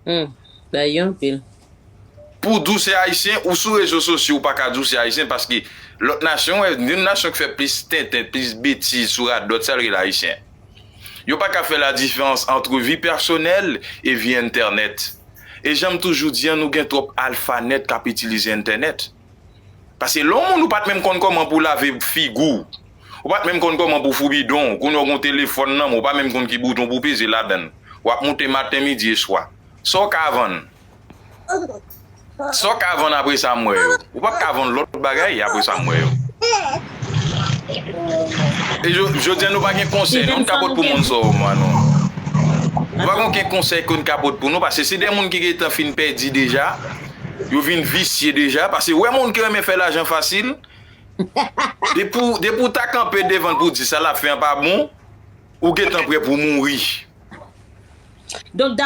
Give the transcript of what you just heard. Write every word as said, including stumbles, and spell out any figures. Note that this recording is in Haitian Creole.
Hmm. Bay yo anpil. Pou di w se ayisyen, ou sou rezo sosyo, ou pa ka di w se ayisyen, paske lòt nasyon, wè, youn nasyon ki fè plis tenten, plis betiz sou radòt, sa l rele ayisyen. Yo pa ka fè la diferans ant vi pèsonèl e vi entènèt. E jan m toujou di an, nou gen twòp alfa nèt k ap itilize entènèt. Paske lè yon moun ou pa t menm konn kòman pou lave figi w, ou pa t menm konn kòman pou fou bidon, kounye a w gen yon telefòn nan men w, ou pa menm konn ki bouton pou peze ladan l. W ap moute maten, midi e swa. Sa w ka vann? Sa w ka vann apre sa m wè yo? Ou p ap ka vann lòt bagay apre sa m wè yo. E jodi a nou pa gen konsèy, nou ka pot pou moun sa w mwa non. Nou pa gen okenn konsèy ke n ka pot pou nou, paske se de moun ki gentan fin pèdi deja, yo vin visye deja, paske wè moun ki renmen fè lajan fasil, depi w ta kanpe devan l pou di sa l ap fè an pa bon, ou gentan prè pou mouri. Donk, daprè